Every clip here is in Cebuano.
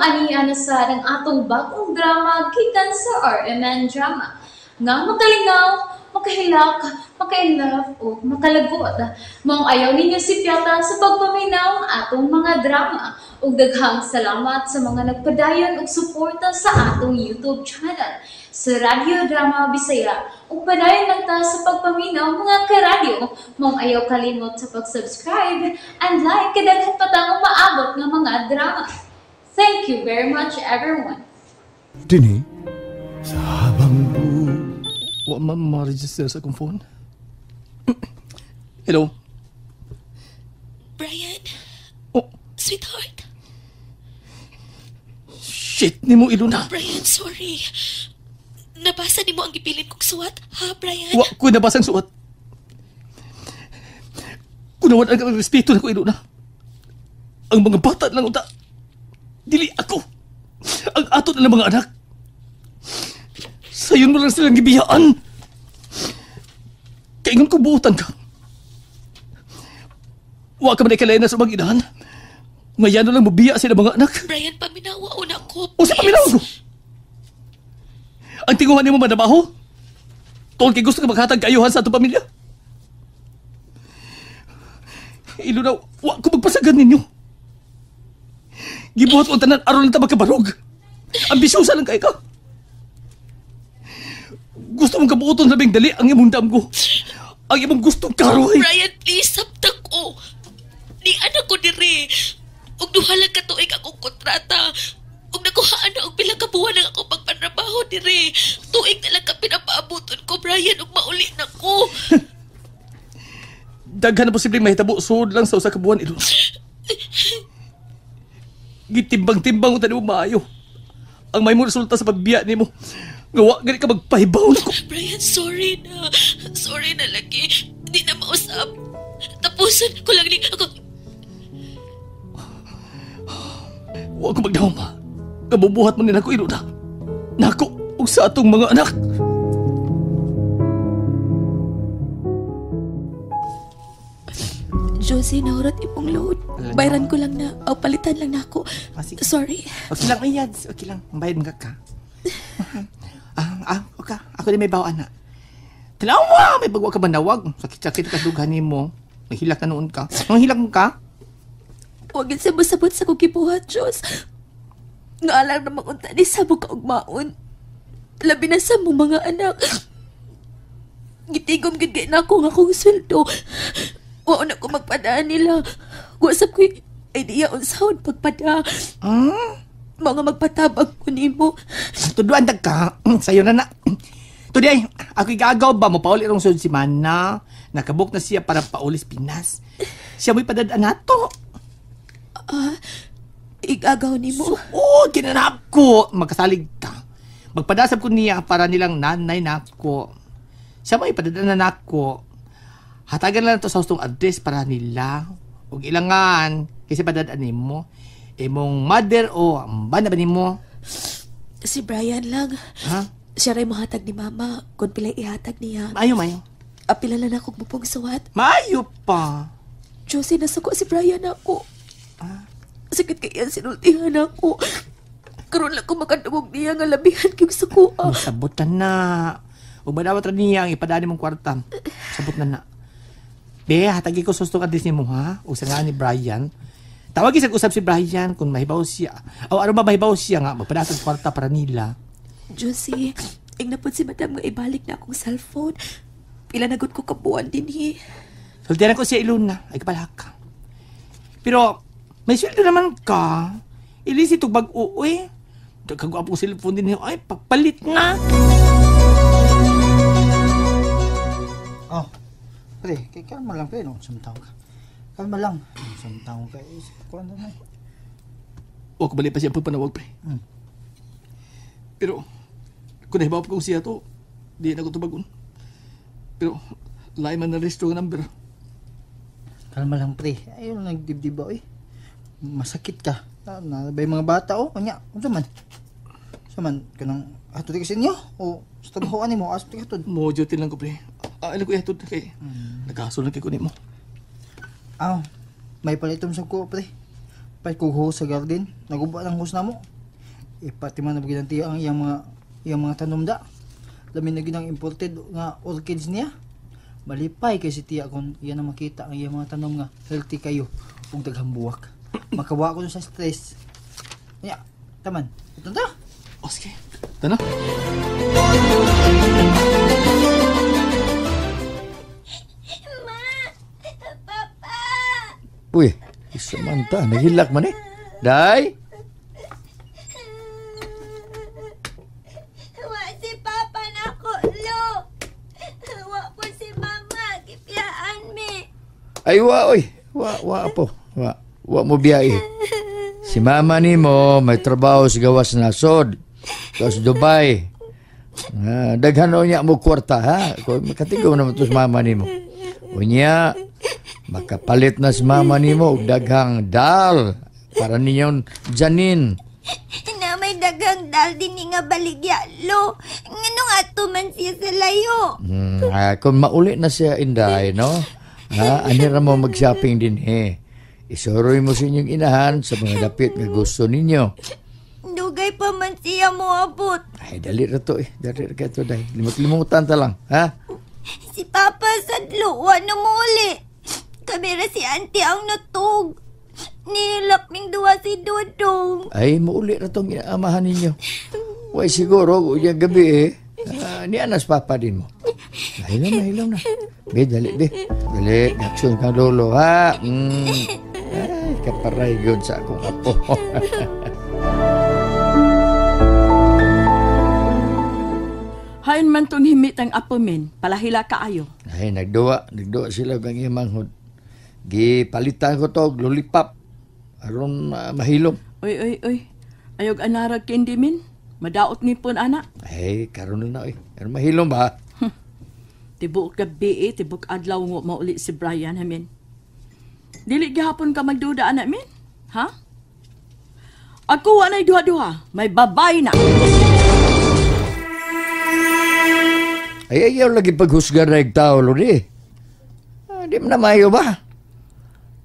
Ani ana sa ang atong bagong drama gikan sa RMN Drama. Nga makalingaw, makahilak, makainlove o makalagot. Maong ayaw ninyo sipyata sa pagpaminaw atong mga drama. Ug daghang salamat sa mga nagpadayon og suporta sa atong YouTube channel sa Radyo Drama Bisaya. Ug padayon lang ta sa pagpaminaw, mga karadyo. Maong ayaw kalimot sa pag-subscribe and like kay daghan pa tang umaabot nga mga drama. Thank you very much, everyone. Dini sa habang buhay. Wa man ma-register sa akong phone. Hello? Brian, Oh, sweetheart. Shit nimo, Iluna. Brian, sorry. Nabasa nimo ang gibilin kong suwat, ha, Brian? Wa ko nabasang suwat. Kunawan ang respeto nako, Iluna. Ang mga bata lang unta. Dili ako. Ang ato na lang mga anak. Sayon mo lang silang gibiyaan. Kaingon ko buutan ka. Wa ka man ikalain na sa mga inahan. Ngayon na lang mabiya sila mga anak. Brian, paminawa una ko. O sa paminaw ko. Ang tinguhan nimo manabaho? Tuol kay gusto ka maghatag kaayuhan sa atong pamilya? Iluna, wa ko magpasagan ninyo. Gibuhat ko ang tanan aron lang ta magkabarog. Ambisyosa lang kay ka. Gusto mong kabuoton labing dali ang imong damgo. Ang imong gustong karoy. Brian, please, sabtang ko. Ni anak ko dire. Ug duha lang ka tuig akong kontrata. Ug nakuhaan na og pila ka buwan ang akong pagpanrabaho dire. Tuig na lang ka pinapaabuton ko, Brian, ug mauli na ko. Daghan na posibleng mahitabo sud lang sa usa ka buwan, Iluna. Gitimbang-timbang unta nimo maayo. Ang may mo resulta sa pagbiya nimo. Nga wa gani ka magpahibaw nako. Brian, sorry na. Sorry na lagi. Di na mausap. Tapusan ko lang ni ako. Wa ko magdahom. Kabubuhat mo ni nako, Iluna. Nako ug sa atong mga anak. Josie, nahurat ipong load. Bayran ko lang na. O, palitan lang na ako. Ah, sige. Sorry. Okay lang, Iyads. Okay lang. Bayad mga ka. Okay. Ako din may bawaan na. Tanawa! May bagwa ka ba nawag? Sakit-sakit ka dughan ni mo. Nahilak na noon ka. Nang hilak mo ka? Huwag yun sabot-sabot sa kong gibuhat, Diyos. Nga alam na magunta ni sabog ka ugmaon. Labi na sa mo mga anak. Gitigom gid kay nako nga akong sweldo. Wa na ko magpadaan nila. Wasap ko idea unsahon pagpada. Ah? Mga magpatabag ko nimo. Tuduan tag ka. Sayo na na. Today, ako igagaw ba mo pauli rong sud si Mana. Nakabuk na siya para paulis Pinas. Siya mo'y padadaan nato. Igagaw nimo. Oo, kinanap ko. Magkasalig ka. Magpadasab ko niya para nilang nanay nako. Siya mo'y padadaan nako. Hatagan lang to sa hustong address para nila. Ug ilangan kasi padadaan nimo. Imong mother o amban na ba nimo? Si Brian lang. Ha? Siya ray mohatag ni Mama kung pilay ihatag niya. Maayo, maayo. Apila na akong mupong suwat. Maayo pa. Josie, nasuko si Brian ako. Sakit kaya sinultihan ako. Karon lang ko makadungog niya nga labihan kayong suko. Sabot na na. Ug badawat ra niya ang ipadani mong kwarta. Sabot na na. Be, hatagi ko sustong address nimo ha. Ug sa nga ni Brian. Tawagi sa usab si Brian kung mahibaw siya. O aron ba mahibaw siya nga magpadasag kwarta para nila. Josie, ignapod si Madam nga ibalik na akong cellphone. Pila na gud ko kabuan dinhi. Sultihan ko siya, Iluna. Ay kapalaka. Pero may sweldo naman ka. Ilisi itong bag-o, eh. Kagwapong cellphone din. Ay, papalit na. Oh, pre, kay kalma lang, pre, no? Samtang ka. Kalma lang. Samtang ka. Eh, kuwan na. Wa ko bali pa siya pagpanawag, pre. Pero, kung nahibaw pa kong siya to, di na ko tubagon. Pero, lain man na restro nga number. Kalma lang, pre. Ayun, nagdibdib ba, eh. Masakit ka. Na ba yung mga bata, oh? Kanya, unsa man? Unsa man, kanang, ato di kasi inyo? O, sa trabahoan nimo, aso di ka Mo duty lang ko, pre. Alam ko ihatod kay nagkasol lang kay ko nimo. Ah, may palitom sa ko, pre. Palit kong hose sa garden. Naguba ng hose na mo. Ipatiman na ba tiya ang iyang mga tanom da. Lamin na gyud ang imported nga orchids niya. Malipay kay si tiya kung iya na makita ang iyang mga tanom nga healthy kayo ug daghang buwak. Makawa ko sa stress. Ya, taman. Ito ta. O sige. Tana. Ma! Papa! Uy, Samantha, nahilak man eh. Day! Wa si Papa na ko, lo. Wa po si Mama. Gipiyaan mi. Ay, wa, oy. Wa, wa po. Wa, wa mo biyahe. Si Mama ni mo, may trabaho sa gawas nasod. Sa Dubai. Daghan niya mo kwarta, ha? Makatigaw naman to sa Mama ni mo. Unya, makapalit na si Mama ni mo og daghang dal para ninyong janin. Na may daghang dal din nga baligya, lo. Ngano nga man siya sa layo? Kung mauli na siya, Inday, no? Ha, anira mo mag-shopping din, eh. Isuroy mo sa inyong inahan sa mga dapit nga gusto ninyo. Dugay pa man siya moabot. Ay, dali ra to, eh. Dali ra ka to, day. Limot-limutan ta lang, ha? Si Papa sadlo, wa na mo uli. Kami ra si Auntie ang natug. Nilap ming duwa si Dudong. Ay, mauli ra tong inaamahan ninyo. Way, siguro, uyang gabi, eh. Ni anas papa din mo. Nahilom na, hilom na. Be, dali, be. Dali, aksyon kang lolo, ha? Ay, kaparay yun sa akong apo. Hain man tong himit ang apo min, palahila kaayo. Ay, nagduwa sila kang imanghod. Gipalitan ko to, lollipop. Aron mahilom. Oy, oy, oy. Ayog anarag candy min. Madaot ni pon ana. Ay, karon na oy. Aron mahilom ba? Tibok gabi eh, tibok adlaw ngo mauli si Brian hamin. Dili gihapon ka magduda ana min? Ha? Ako wa nay duha-duha, may babay na. Ay, ayaw lagi paghusgar na tao, Lodi. Di mo na mayo ba?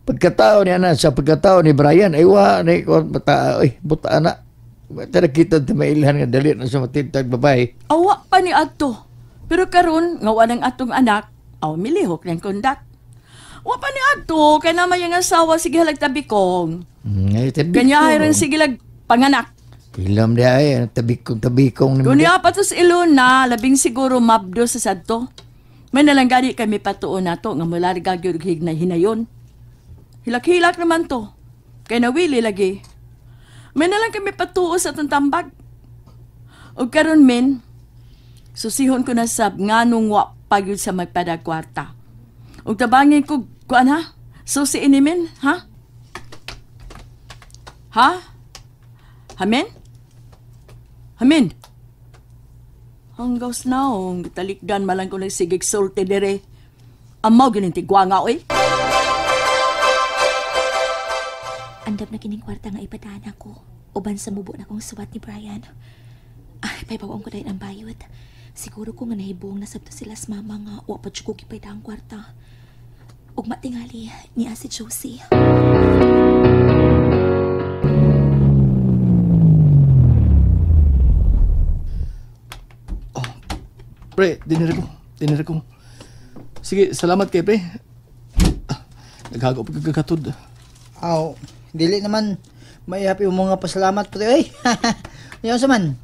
Pagkatao niya na, sa pagkatao ni Brian, ay wa, na ikaw, bata, ay, buta na. Tara kita ta mailhan nga dali na sa matintag babae. Awa pa ni ato. Pero karon nga wa ng atong anak, aw milihok ng kondak. Wa pa ni ato, kay na may ang asawa sige halag tabikong. Ay, tabikong. Kanya hayran sige lag panganak. Ilam di ay, tabikong, tabikong. Kung niya pa to sa Ilona, labing siguro mabdo sa sadto. May nalanggani kami patuon na to, nga mula gyud na hinayon. Hilak-hilak naman to. Kay nawili lagi. May nalang kami patuo sa atong tambag. O karon min, susihon ko na sab nganong wa pagyud sa magpadagkwarta. Og tabangin ko, kuan ha? Susi ini min, ha? Ha? Hamin? Hamin? Hanggaws naong, talikdan malang ko nagsigig sulti dire. Amaw ginintigwa nga, oy. Andam na kining kwarta nga ipadaan ako. Uban sa mubo na kong suwat ni Brian. Ay, paybawaon ko dahil ang bayot. Siguro ko nga nahibuong nasabto sila sa mama nga wa pa ko gipayda ang kwarta. Ug matingali niya si Josie. Oh, pre, dinira ko. Sige, salamat kay pre. Naghago pa kagkatod. Aw, dili naman maihapi mo mga pasalamat pre oy. Yaw sa man.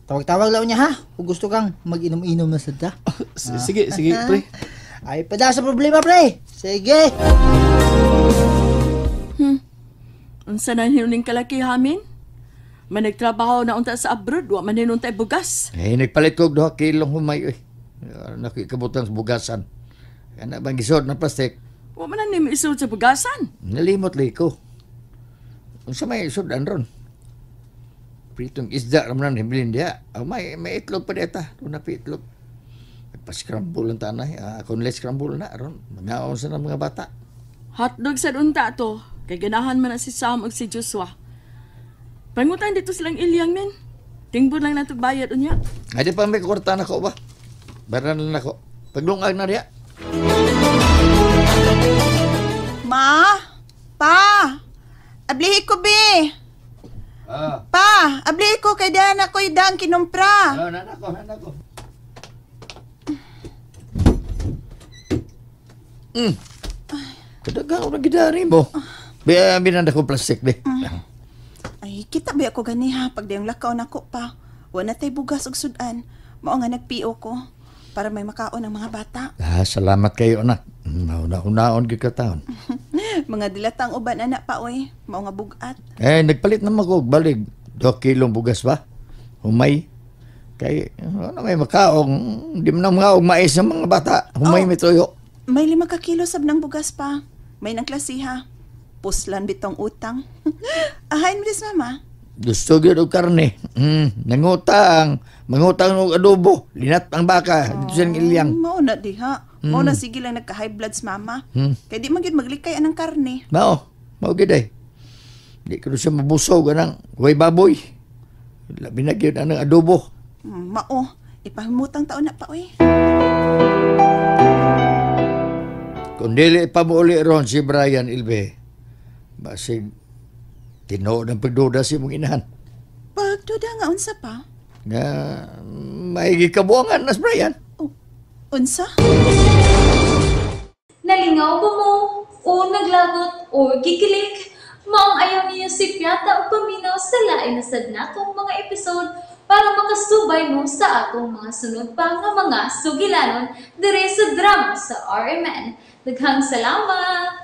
Tawag-tawag lang niya ha. Kung gusto kang mag-inom-inom na sadta. Sige, sige pre. Ay pada sa problema pre. Sige. Unsa na hinuning kalaki hamin? Man nagtrabaho na unta sa abroad, wa man hinuntay bugas. Eh, nagpalit ko 2 kilong humay oy. Nakikabutan sa bugasan. Kana bang gisod na plastic? Wa man na nimo isod sa bugasan. Nalimot lagi ko. Unsa may isudan ron? Pritong isda raman ang hibilin diya. Oh, may itlog pa dita. Doon na itlog. Pa-scramble ang tanay. Kung less scramble na ron. Mangaon sa ng mga bata. Hotdog sa unta to. Kay ganahan man na si Sam ug si Joshua. Pangutan dito silang ilyang men. Tingbon lang natog bayad unya. Ay di pa may kwarta na ko ba? Baran na ko. Paglungag na diya. Ma! Pa! Ablihi ko, be! Ah. Pa, abli ko kay dana ko'y dang kinumpra. Oh, nana ko, nana ko. Kadagang ko nagidari mo. Binanda ko plastic di. Ay, kita ba ako ganiha pag dayong lakaw nako pa. Wa na tay bugas ug sudan. Mao nga nagpio ko para may makaon ang mga bata. Ah, salamat kayo anak. Mauna-unaon gyud ka taon. Mga dilatang uban anak pa oy, mao nga bugat. Eh, nagpalit naman ko og balig. 2 kilong bugas ba? Humay. Kay, ano may makaong, di man na mga og mais ng mga bata. Humay Oh. may tuyo. May 5 ka kilo sab ng bugas pa. May nang klasiha. Puslan bitong utang. Ahain mo dis mama. Gusto gyud og karne. Nangutang, mangutang og adobo, linat ang baka dito sa ilyang. Mao na diha. Mao na sige lang nagka-high bloods mama. Kay di man gyud maglikay anang karne. Mao, mao gyud ay. Di ko siya mabusog anang way baboy. Labi na gyud anang adobo. Mao, ipahimutang taon na pa oy. Kung dili pa mo uli ron si Brian Ilbe, basig tinuod ang pagduda si mong inahan. Pagduda nga unsa pa? Nga maigi kabuangan na si Brian. Oh, unsa? Nalingaw ba mo? O naglagot o gikilig? Maong ayaw niyo si Piata o paminaw sa lain na sad natong mga episode para makasubay mo sa atong mga sunod pa nga mga sugilanon diri sa drama sa RMN. Daghang salamat!